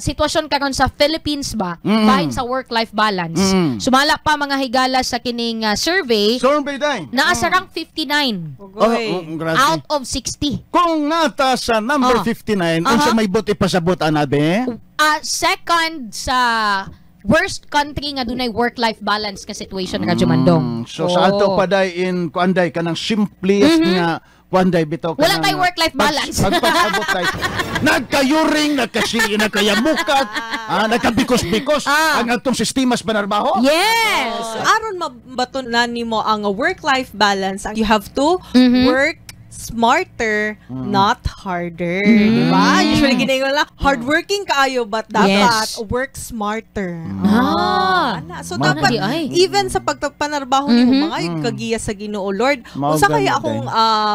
sitwasyon karon sa Philippines ba, bahin sa work-life balance. Sumala pa, mga higala, sa kining survey, Survey day. Naa sa rank 59 Oh, Ugoy. grabe. out of 60. Kung nata sa number 59, unsa may buot ipasabot anabe? Second sa worst country nga dunay work-life balance nga situation, Radyo Mandong. So sa ato pa day in kuanday kanang simplest nga kuanday bitaw Wala kanang tay work-life balance. Pagpasabot tay nagkayuring, nagkasi, nagkayamukat, nagkabikos-bikos ang atong sistema sa panarbaho. Yes. Aron mabaton na nimo ang work-life balance, you have to work smarter, not harder. Di ba? Usually, ginayon lang, hardworking kaayo, but dapat work smarter. Ana. So, Mao dapat, di ay. Even sa pagpanarbaho nimo, mga yung kagiya sa Ginoo, Lord, Mao unsa kaya gani, akong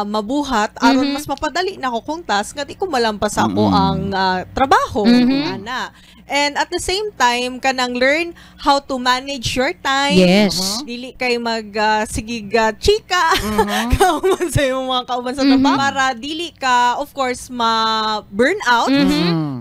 mabuhat, aron mas mapadali na ako kong task, nga di ko malampas ako ang trabaho. Ana. And at the same time, kanang learn how to manage your time. Dili kay mag sigig chika kauban sa imong mga kauban sa trabaho para dili ka, of course, ma burn out.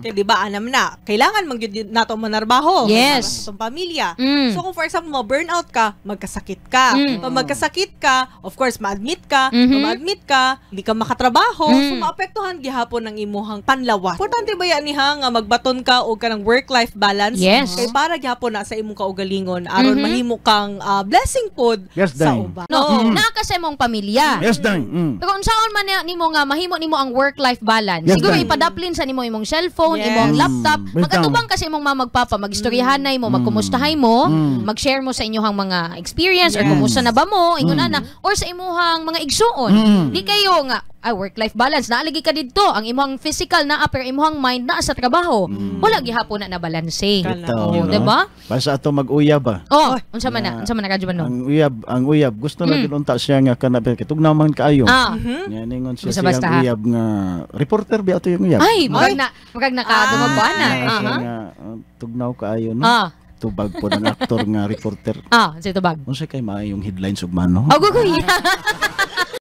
Kay di ba anam na kailangan man gyud nato manarbaho para sa atong pamilya. So kung for example ma burn out ka, magkasakit ka. Pag magkasakit ka, of course ma-admit ka, pag ma-admit ka, di ka makatrabaho, so maapektuhan gihapon ang imuhang panlawas. Importante ba yan niha nga magbaton ka og kanang work-life balance? Kay para gihapon na sa imong kaugalingon aron mahimo kang blessing pod sa Dang. uban. No, naa ka sa imong pamilya. Yes, dang. Pero unsaon man nimo nga mahimo nimo ang work-life balance? Yes, Siguro dang. ipadaplin sa nimo imong cellphone, imong laptop, magatubang ka sa imong mama magpapa, magistoryahanay mo, magkumustahay mo, mag-share mo sa inyong mga experience or kumusta na ba mo, ingon ana, or sa imuhang mga igsuon. Di kayo nga ay work-life balance, naalagi ka didto, ang imong physical naa pero imong mind naa sa trabaho. Wala gihapon na na balanse. Kana. Ito, Oh, no? diba? Basta ato mag-uyab ba? Oh, unsa man na? Yeah. Unsa man na, Radyo Mandong? Ang uyab gusto na gid unta siya nga kana kitugnaw man kaayo. Nya ningon siya Basta-basta, siyang ha? uyab nga reporter bi ato yung uyab. Ay, murag nakadungog ko ana. Ay. Siya nga tugnaw kaayo, no. Tubag po ng aktor nga reporter. Ah, sa tubag. Unsa kay maayong headlines ug mano? Oh, gugoy.